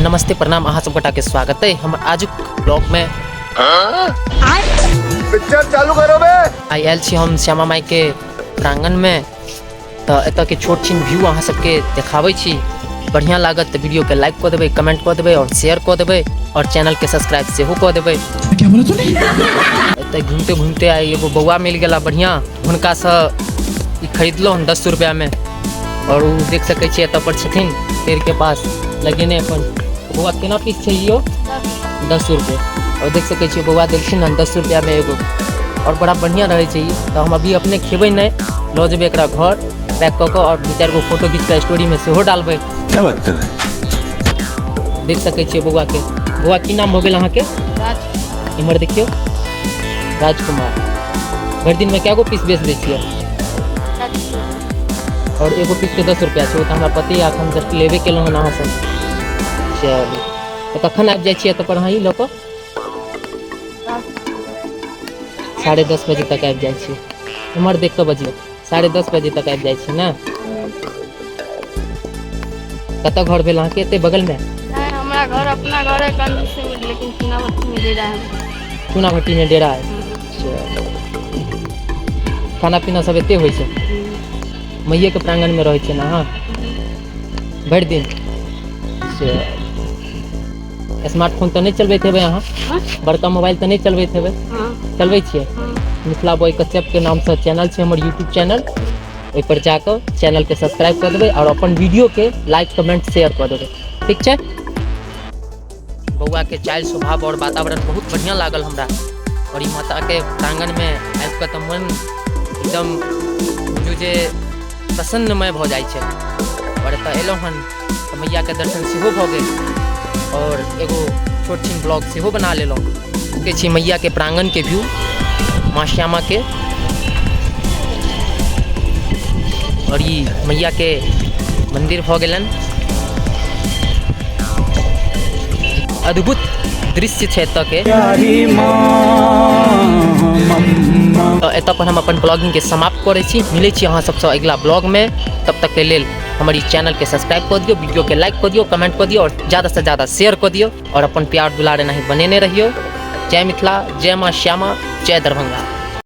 नमस्ते प्रणाम, अहाँ सब गोटा के स्वागत है हमर आजुक ब्लॉग में। पिक्चर चालू करो बे। आइ आयल छी हम श्यामा माई के प्रांगण में, तऽ एतऽ के छोट छिन व्यू अहाँ सबके देखाबै छी। बढ़िया लागत तऽ वीडियो के लाइक कऽ देबै, कमेंट कऽ देबै और शेयर कऽ देबै और चैनल के सब्सक्राइब सेहो कऽ देबै। क्या बोला तूने? एतऽ घूमते घूमते आइ एगो बौआ मिल गेला बढ़िया, हुनकासँ ई खरीदलहुँ हन 10 रुपया में। और ओ देख सकै छियै एतऽ पर छथिन पेड़ के पास लगेने अपन। बौआ केना पीस छै यौ? 10 रुपये। और देख सकै छियै बौआ देलखिन हन 10 रुपया में एगो, और बड़ा बढ़िया रहै छै ई। तऽ हम अभी अपने खेबै नहि, लऽ जेबै एकरा घर पैक कऽ कऽ और 2-4 गो फोटो घीच कऽ स्टोरी में सेहो डालबै। क्या बात कर रहे हैं? देख सकै छियै बौआ के। बौआ की नाम भऽ गेल अहाँके? इम्हर देखियौ, राजकुमार। भरि दिन में कै गो पीस बेच दै छियै? और एगो पीस के 10 रुपया छै, ओ तऽ हमरा पते यऽ, एखन जस्ट लेबे केलहुँ हन अहाँसँ। चलू, तऽ कखन आबि जाइ छियै एतऽ पर अहाँ ई लऽ कऽ? 10:30 बजे तक आबि जाइ छियै। इम्हर देख कऽ बजियौ, 10:30 बजे तक आबि जाइ छियै ने? कतऽ घर भेल अहाँके? एते बगलमे? नहि, हमरा घर अपना घर है कंजूसी में, लेकिन चूनाभट्टी में डेरा है। चूनाभट्टी में डेरा है। चलू, खाना पीना सब एते होइ छै? मैये के प्रांगण में रहै छियै ने अहाँ भरि दिन? से स्मार्टफोन तऽ नहि चलबैत हेबै अहाँ? हाँ? बड़का मोबाइल तऽ नहि चलबैत हेबै? हाँ। चलबै छियै? हाँ। मिथिला बॉय कश्यप के नामसँ चैनल छै हमर यूट्यूब चैनल, ओहि पर जाकऽ चैनल के सब्सक्राइब कऽ देबै और अपन वीडियो के लाइक कमेंट शेयर कऽ देबै, ठीक छै? बौआ के चालि स्वभाव और वातावरण बहुत बढ़िया लागल हमरा, और ई माता के प्रांगण में आबि कऽ तऽ मन एकदम बुझू जे प्रसन्नमय भऽ जाइ छै। और एतऽ एलहुँ हन तऽ मैया के दर्शन सेहो भऽ गेल और एगो छोट छिन ब्लॉग सेहो बना लेलहुँ। देखै छी मैया के प्रांगण के व्यू, माँ श्यामा के, और ई मैया के मंदिर भऽ गेलनि। अद्भुत दृश्य छै एतऽ के। तऽ एतऽ पर हम अपन ब्लॉगिंग के समाप्त करै छी। मिलै छी अहाँ सबसँ अगिला ब्लॉग में, तब तक के लेल हमर ई चैनल के सब्सक्राइब कऽ दियौ, वीडियो के लाइक कऽ दियौ, कमेंट कऽ दियौ और ज्यादा से ज्यादा शेयर कऽ दियौ और अपन प्यार दुलार एनाही बनेने रहियौ। जय मिथिला, जय माँ श्यामा, जय दरभंगा।